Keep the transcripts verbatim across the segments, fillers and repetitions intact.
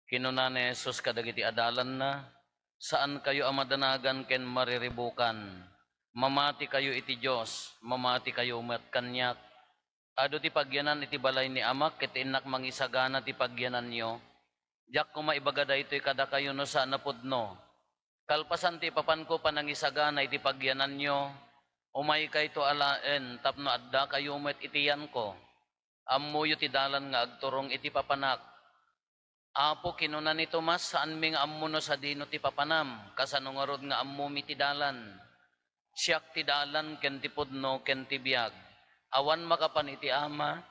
Kinuna ni Jesus kadagiti adalanna, "Saankayo a madanagan ken mariribukan. Mamatikayo iti Dios, mamatikayo met kaniak. Adu ti pagyanan iti balay ni Amak ket innak mangisagana ti pagyananyo. Diak koma ibaga daytoy kadakayo no saan a pudno. Kalpasan ti ipapanko panangisagana iti pagyananyo, umaykayto alaen tapno addakayo met iti yanko. Ammoyo ti dalan nga agturong iti papanak. Apo," kinuna ni Tomas, "saanmi nga ammo no sadino ti papanam. Kasano ngarud nga ammomi ti dalan? Siak ti dalan ken ti pudno ken ti biag. Awan makapan iti Ama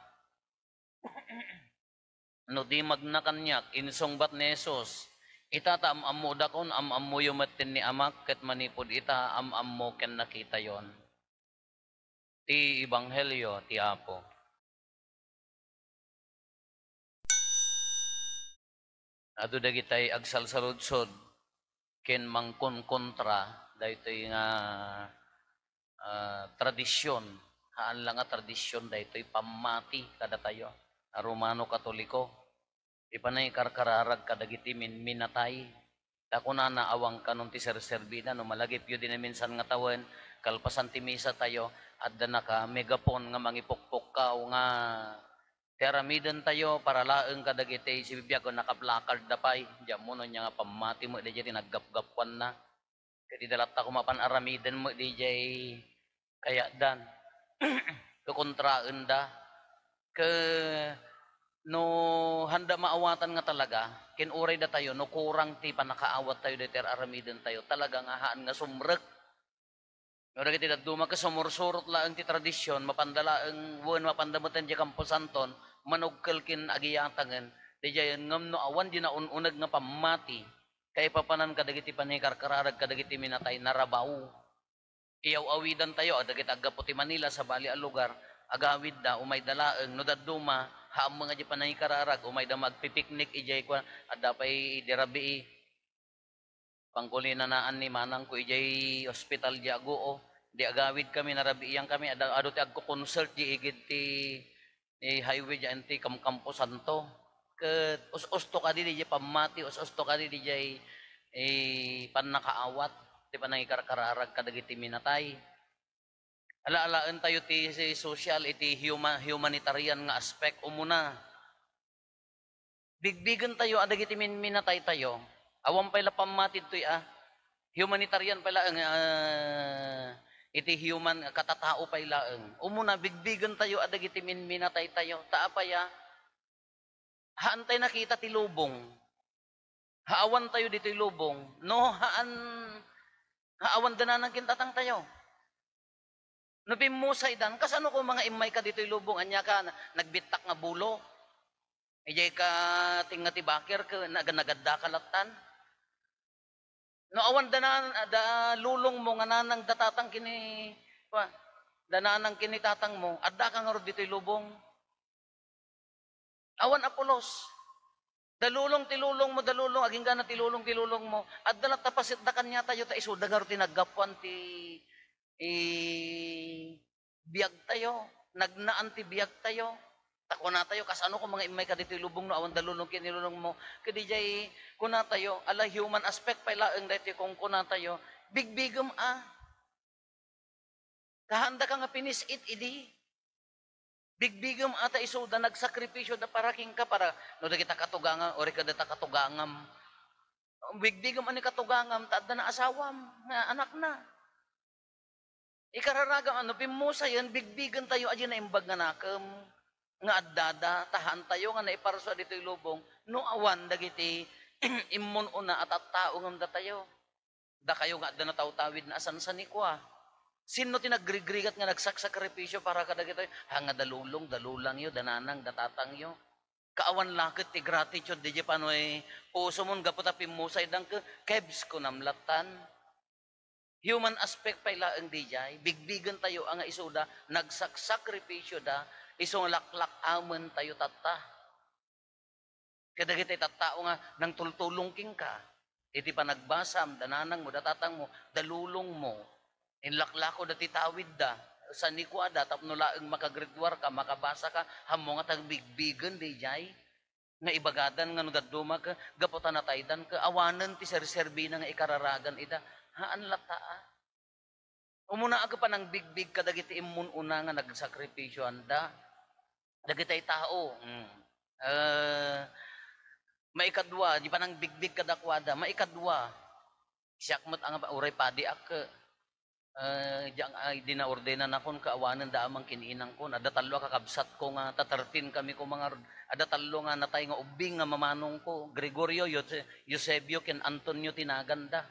no di magna kaniak." Insungbat ni Jesus, "Ita ta am-ammodakon, am-ammoyo metten ni Amak, ket manipud ita, am-ammo ken nakitayon." Ti Ebanghelio ti Apo. Adu dagitay agsalsaludsod ken mangkonkontra daytoy nga, ah, tradisyon. Haan la nga tradisyon daytoy pammati kadatayo a Romano Katoliko. Ti panangikarkararag kadagiti min-, minatay. Ta kunana, awan kanon ti serserbina, no malagipyo di naminsan nga tawen, kalpasan ti misa tayo, adda naka megaphone nga mangipukpukkaw nga ti aramiden tayo para laeng kadagiti sibibiag, nakaplacard da pay, diammo no ania nga pammati met, di ti naggapgapuanna. Ket ida latta koma pan-aramiden met dijay kayatdan. Kukontraenda. Ke-, no handa maawatan nga talaga, ken uray datayo, no kurang ti pannakaawat tayo daytoy ar-aramiden tayo, talaga nga haan nga sumrek. No dagiti dadduma, ket sumursurot laeng ti tradisyon, mapanda laeng, wen mapanda metten diay kamposanton, manugkel ken agiyatangen, didiayen ngem no awan di naun-uneg nga pammati, kaipapanan kadagiti panangikarkararag kadagiti minatay, narabaw. Iyaw-awidan tayo, a dagiti aggapu ti Manila, sabali a lugar, agawidda, umayda laeng, no dadduma, haan met nga di panangikararag, umayda magpipiknik, idiay kua-, adda pay idi rabii. Pangkulinanaan ni manangko idiay ospital di Agoo. Di agawidkami, narabiiankami, adda, adu ti agko-concert di igid ti, ti highway diay ti kamkamposanto. Ket us-usto kadi diay pammati, us-usto kadi diay, eh, pannakaawat, ti panangikarkararag kadagiti minatay. Ala-alaentayo ti, ti social, iti huma-, humanitarian nga aspect. Umuna, bigbigentayo a dagiti min-, minataytayo. Awan pay la pammati ditoy, ah. Humanitarian pay laeng, ah, iti human, katatao pay laeng. Umuna, bigbigentayo a dagiti min-, minataytayo. Ta apay, ah, haantay nakita ti lubong. Haawantayo ditoy lubong. No, haan, haawan dananang ken tatangtayo. No pimmusaydan, kasano koma nga immayka ditoy lubong, ania ka, na-, nagbittak nga bulo? Idiay ka tinga ti bakir, ke-, nag-, nagaddaka lattan? No awan danan-, da lulongmo nga nanang da tatang ken ni, pa, da nanang ken ni tatangmo, addaka ngarud ditoy lubong? Awan a pulos. Da lulong ti lulongmo, da lulong, agingga ti lulong ti lulongmo. Adda latta paset da kaniatayo ta isuda ngarud ti naggapuan ti, eh, biagtayo. Nagnaan ti biagtayo. Ta kunatayo, "Kasano koma nga immayka ditoy lubong no awan da lulong ken ni lulongmo?" Ket idiay kunatayo, ala human aspect pay laeng daytoy kunkunatayo, "Bigbigem a." Ta haandaka nga pinis-it idi. Bigbigem a ta isuda, nagsakripisio da para kenka, para no dagita katugangam, uray kada ta katugangam. Bigbigem a ni katugangam, ta adda na asawam, nga anakna. Ikararagam, ano, pimmusayen, bigbigentayo a di naimbag nga nakem, nga addada, ta haantayo nga naiparsua ditoy lubong, no awan dagiti immun-una a tattao ngem datayo. Dakayo nga adda natawtawid nga asansanikua. Sinno ti nagrigrigat nga nagsaksakripisio para kadagitoy? Ha, nga da lulong, da lulangyo, da nanang, da tatangyo. Kaawan la ket ti gratitude diay panoy pusomon gapu ta pimmusaydan ket kebs kunam lattan. Human aspect pay laeng diay, bigbigentayo a nga isuda, nagsaksakripisioda, isu nga laklak-amentayo tatta. Kadagiti tattao nga nangtultulong kenka, iti panagbasam, da nanangmo, da tatangmo, da lulongmo, inlaklakoda ti tawidda, sanikuada tapno laeng makagraduarka, makabasaka, ammo nga ta bigbigen diay. nga ibagadan nga no dadduma ket gapu ta nataydan ket awanen ti serserbina nga ikararagan ida. Haan latta a. Umuna a ket panangbigbig kadagiti immun-una nga nagsakripisioanda. Dagitay tao, mm. Eh, maikadua, di panangbigbig kadakuada. Maikadua, siak met a nga pa-, uray padiak, eh, diak, ay, di naordenanakon, kaawanen da amang kin-inangko. Adda tallo a kakabsatko nga ta thirteen kami ko mangarud. Adda tallo nga natay nga ubbing nga mamanongko. Gregorio, Euse-, Eusebio, ken Antonio ti naganda.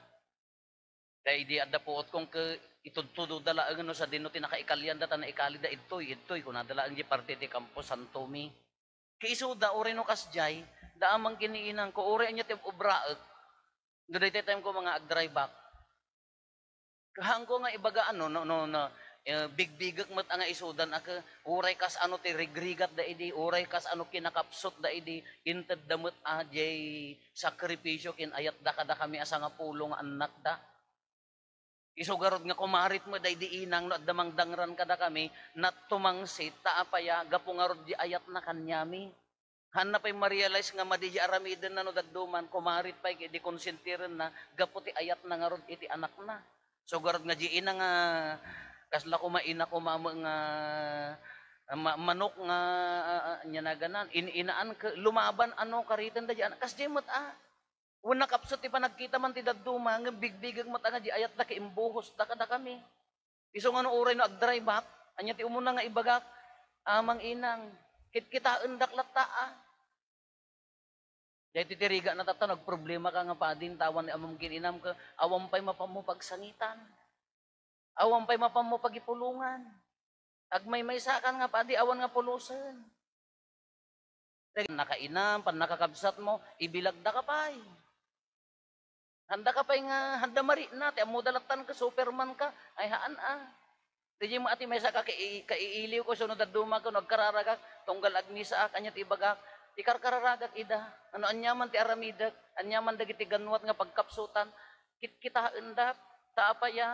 Daydi adda puotkon ket itudtudo da laeng no sadino ti nakaikalian da ta naikalida idtoy, idtoy, kunada laeng di parte ti Campo San Tome. Ket isuda, uray no kasdiay, da amang kin-inangko, uray ania ti ob-obraek. No daytoy time ko mga agdrive back. Kahanko nga ibaga ano, no, no, no, eh, bigbigek met a nga isudan a ke, uray kas ano ti rigrigat da idi, uray kas ano kinakapsut da idi, inted da met a jay sakripisio kin ayat da kadakami a sangapulo nga annakda. Isu garud nga kumarit met daydi inang no adda mangdangran kadakami, nattumangsit, ta apaya, gapu ngarud di ayatna kaniami. Hanna pay ma-realize nga madi di aramidenna no dadduman, kumarit pay ket di konsentirenna gapu ti ayatna ngarud iti anakna. So garud nga di ina nga, kasla koma ina koma nga, ma-, manok nga, ah, ah, ania naganan, in-inaan ke, lumaban ano, kariten da di anak, kas di met, ah. Wen nakapsut ti panagkita man ti dadduma, ngem bigbigek met nga di ayatda ket imbuhosda kadakami. Isu nga no uray no agdrive-ak, ania ti umuna nga ibagak, "Amang inang, kitkitaendak latta, a." Daytoy ti rigat na tatta, nagproblemaka nga padi, intawan ni amam ken inam, ke, awan pay mapanmo pagsangitan. Awan pay mapanmo pagipulongan. Agmaymaysakan nga padi, awan nga pulosen. Dagiti nakainam, pannakakabsatmo, ibilagdaka pay. Handaka pay nga, handa marikna, ti ammoda lattan ka, Superman ka, ay haan a. Diay met a ti maysaka, kai-, kaiiliwko, isu no daddumaka, no agkararagak, tunggal agmisaak, ania ti ibagak, ikarkararagak ida. Ano, aniaman ti aramidek, aniaman dagiti ganwat nga pagkapsutan, kitkitaendak, ta apay a,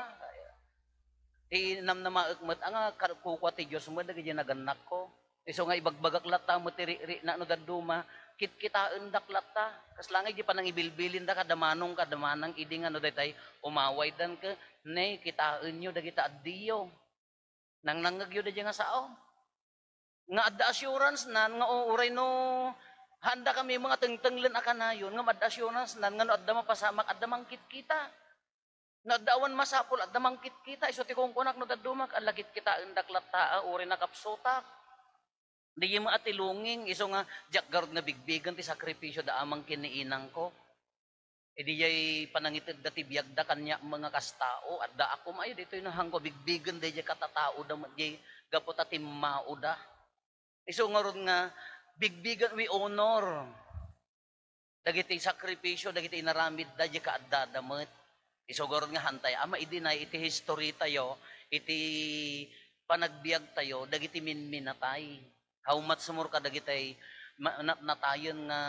ti namnamaek met a nga kar-, kukua ti Dios met dagiti nagannakko. Isu nga ibagbagak latta met ti rikrik-na no dadduma, kitkitaendak latta. Kasla nga idi panangibilbilinda kada manong kada manang idi nga no daytay umawaydan ket, "Ne, kitaenyo dagita addiyo." Nangnangngegyo daydiay nga sao. Nga adda assurance nan nga, o, uray no, handa kami nga tengtenglen a kanayon, ngem adda assurance nan nga no adda mapasamak, adda mangkitkita. No adda awan masapul, adda mangkitkita. Isu ti kunkunak no daddumak, ala kitkitaendak latta a, uray nakapsutak. Diay met a ti longing, isu nga, diak garud nga bigbigen ti sakripisio da amang ken ni inangko. Idi jay panangitedda ti biagda kaniak nga kas tao, adda a koma, ay, ditoy nahanko, bigbigen dayjay katataoda met jay gapu ta timmaoda. Isu ngarud nga, bigbigen, we honor dagiti sakripisio, dagiti inaramidda, jay kaaddada met. Isu ngarud nga hantay, ama, idi nay iti history tayo, iti panagbiag tayo, dagiti minminatay. How much more kadagitay ma-, na-, natayen nga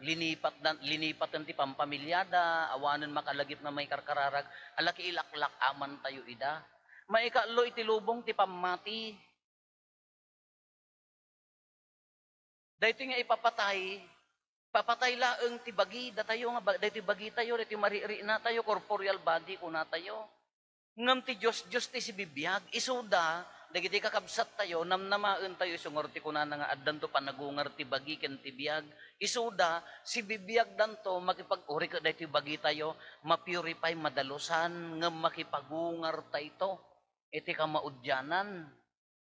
linipat dan-, linipaten ti pampamiliada, awanen makalagip nga maikarkararag, ala ki ilaklak-aman tayo ida. Maikatlo iti lubong ti pammati. Daytoy nga ipapatay, papatay laeng ti bagi, datayo nga ba-, daytoy bagitayo, daytoy marikrik-natayo, corporeal body, kunatayo. Ngem ti Dios, Dios ti sibibiag. Isuda, dagiti kakabsattayo, namnamaentayo isu ngarud ti kunana nga addanto panagungar ti bagi ken ti biag. Isuda, sibibiagdanto, makipag-, uri ket daytoy bagitayo, ma-purify, madalusan, ngem makipagungartayto iti kamaudianan.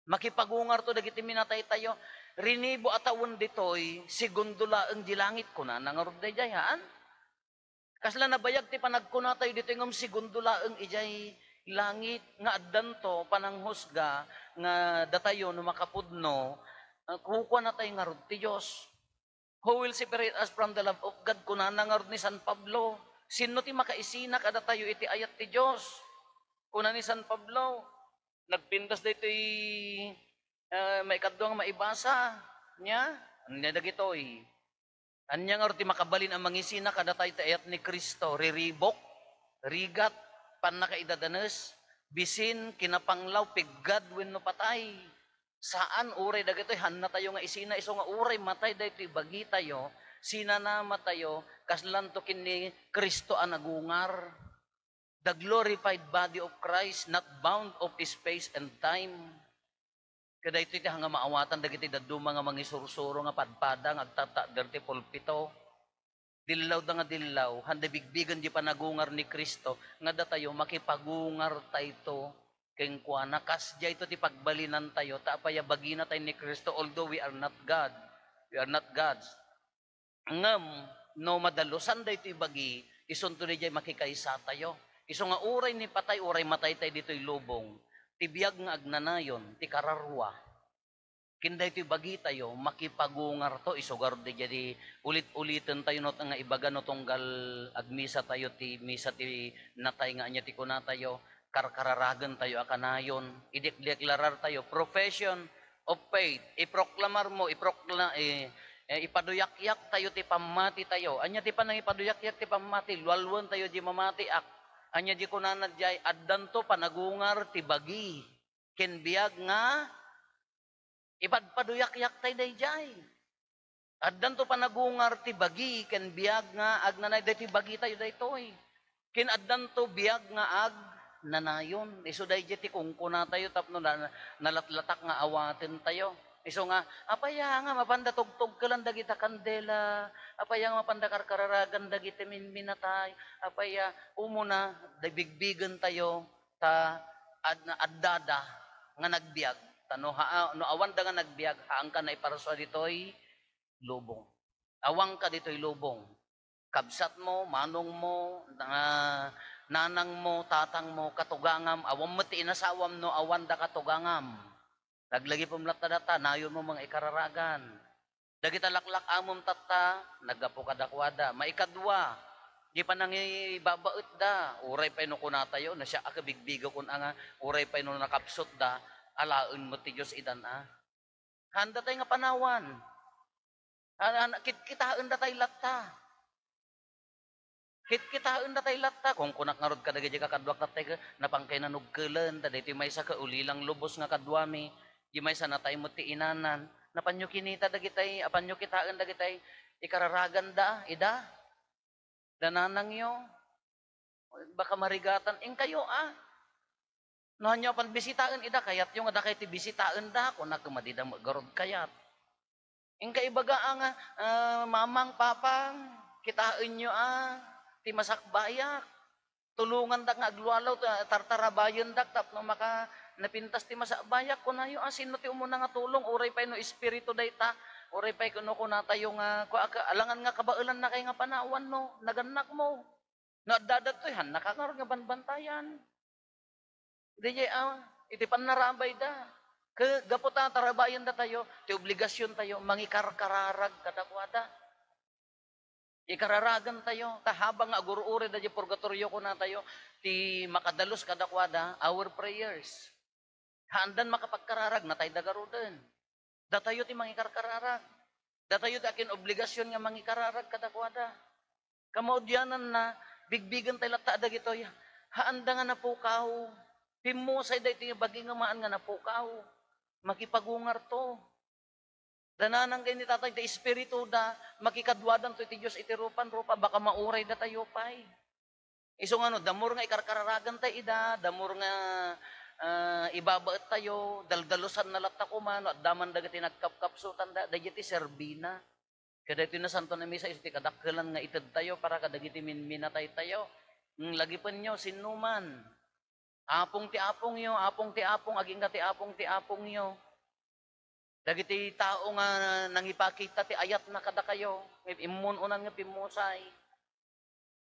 Makipagungarto dagiti minataytayo. Rinibo a tawen ditoy, segundo laeng di langit, kunana ngarud daydiay, haan? Kasla nabayag ti panagkunatayo ditoy ngem segundo laeng idiay langit nga addanto pananghusga nga datayo no makapudno, ah, kukuanatay ngarud ti Dios. "Who will separate us from the love of God?" kunana ngarud ni San Pablo. Sinno ti makaisina kadatayo iti ayat ti Dios? Kuna ni San Pablo, nagpintas daytoy, ah, maikadua nga maibasa. Nia? Ania dagitoy? Ania ngarud ti makabalin a mangisina kadatayo ti ayat ni Cristo? Riribuk, rigat, pannakaidadanes, bisin, kinapanglaw, piggad, wenno patay. Saan, uray dagitoy, hannatayo nga isina, isu nga uray matay daytoy bagitayo, Sinanamatayo, kaslanto ken ni Cristo a nagungar. The glorified body of Christ, not bound of space and time. Kadaytoy ti nga maawatan dagiti dadduma nga mangisursuro nga padpada nga agtattakder ti pulpito. Dillawda nga dillaw, handa bigbigen di panagungar ni Cristo, nga datayo makipagungartayto kenkuana. Kasdiayto ti pagbalinantayo, ta apay a baginatay ni Cristo, although we are not God, we are not gods. Ngem no madalusan daytoy bagi, isunto daydiay makikaysatayo. Isu nga uray ni patay, uray mataytay ditoy lubong, ti biag nga agnanayon, ti kararua. Ken daytoy bagitayo, makipagungarto, isu garud daydiay ulit-ulitentayo no nga ibaga no tunggal agmisatayo ti misa ti natay nga ania ti kunatayo, karkararagentayo a kanayon, ideklarartayo, profession of faith, iproklamar mo, iprokla-, eh, eh, ipaduyakyaktayo ti pammatitayo. Ania ti panangipadu-yakyak ti pammati? Lualuentayo di mamatiak. Ania di kunana diay? Addanto panagungar ti bagi ken biag nga ipadpaduyakyaktayo daydiay. Addanto panagungar ti bagi ken biag nga agnanay daytoy bagitayo daytoy. Ken addanto biag nga agnanayon. Isu daydiay ti kunkunatayo tapno na-, nalatlatak nga awatentayo. Isu nga, apay a nga mapanda tugtugkelan dagita kandela, apay a nga mapanda karkararagan dagiti minminatay, apay a umuna, da-, bigbigentayo, ta ad-, addada nga nagbiag. Ta no ha-, no awanda nga nagbiag, haanka naiparsua ditoy lubong. Awanka ditoy lubong. Kabsatmo, manongmo, na-, nanangmo, tatangmo, katugangam, awan met ti inasawam no awanda katugangam. Laglagipem latta data, nayonmo nga ikararagan. Dagita laklak-amem tatta, naggapu kadakuada. Maikadua, di panangibabaetda. Uray pay no kunatayo, no siak a kabigbigakon a nga, uray pay no nakapsutda, alaen met ti Dios idan a. Haandatay nga panawan. Han-, han-, kitkitaendatay latta. Kitkitaendatayo latta. Kunkunak ngarud kadagiti kakaduak tatta, napankay nanugkelen, ta daytoy maysa ket ulilang lubos nga kaduami, di maysa natay met ti inanan. Napanyo kinita dagitay, apanyo kitaen dagitay ikararaganda, ida? Dananangyo? Baka marigatan, inkayo a. No, hanyo a panbisitaen ida, kayatyo nga dakay ti bisitaenda, kunak, madida met garud kayat. Inka ibaga a nga, ah, "Mamang, Papang, kitaenyo a ti masakbayak. Tulongandak nga aglualaw, ta-, tartarabayendak tapno maka napintas ti masakbayak." Kunayo a, "Sino ti umuna nga tulong?" Uray pay no espiritu dayta, uray pay no kunatayo nga, "Kua-, ka-, alangan nga kabaelannakay nga panawan no, nagannakmo." No adda daytoy, hannaka ngarud nga banbantayan. Daydiay, ah, iti pannarabayda. Ke-, gapu ta tarabayendatayo, ti obligasiontayo, mangikarkararag kadakuada. Ikararagantayo, ta habang nga agur-uray daydiay purgatorio, kunatayo, ti makadalus kadakuada, our prayers. Haandan makapagkararag, natayda garuden. Datayo ti mangikarkararag. Datayo ti akin-obligasion nga mangikararag kadakuada. Kamaudiananna, bigbigentayo latta dagitoy, haanda nga napukaw. Pimmusay daytoy nga bagi nga maan nga napukaw. Makipagungarto. Dananang ken ni Tatay ti Espirituda, makikaduadanto iti Dios iti rupan rupa, baka mauray datayo pay. Isu nga no, the more nga ikarkararagantay ida, the more nga, ah, ibabaettayo, daldalusanna latta koma, no adda man dagiti nagkapkapsutanda, daydiay ti serbina. Kadaytoy Nasanto a Misa, isu ti kadakkelan nga itedtayo para kadagiti minminataytayo. Mm, lagipenyo, sinnoman. Apong ti apongyo, apong ti apong, agingga ti apong ti apongyo. Dagiti tao nga nangipakita ti ayatna kadakayo, immun-unan nga pimmusay.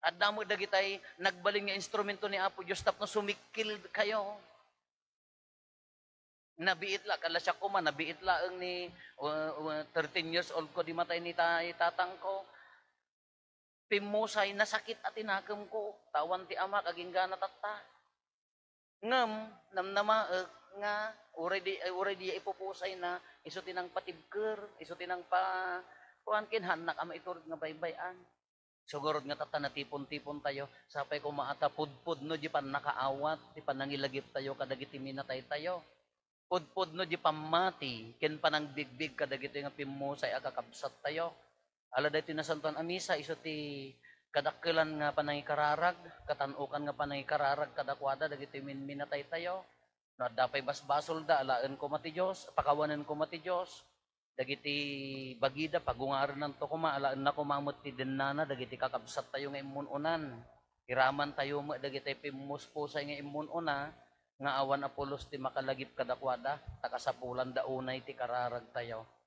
Adda met dagitay nagbalin nga instrumento ni Apo Dios tapno sumikkilkayo. Nabiit la, kala siak koma, nabiit laeng ni, uh, uh, thirteen years old ko di matay ni ta-, tatangko. Pimmusay, nasakit a tinakemko, ta awan ti amak, aginggana tatta. Ngem, namnamaek nga uray di, uray di ipupusayna, isu ti nangpatibker, isu ti nangpa-, kuan, ken hannak a maiturod nga baybay-an. Isu ngarud nga tatta, natipon-tipontayo, sapay koma a ta pudpudno di pannakaawat, ti panangilagiptayo kadagiti minataytayo. Pudpudno di pammati ken panangbigbig kadagitoy nga pimmusay a kakabsattayo. Ala daytoy nasantoan a misa, isu ti kadakkelan nga panangikararag, katan-okan nga panangikararag kadakuada dagiti minminataytayo. No adda pay basbasolda, alaen koma ti Dios, pakawanen koma ti Dios. Dagiti bagida, pagungarenanto koma, alaenna koma met ti dennana dagiti kakabsattayo nga immun-unan. Iramantayo met dagiti pimmuspusay nga immun-una nga awan a pulos ti makalagip kadakuada, ta kasapulanda unay ti kararagtayo.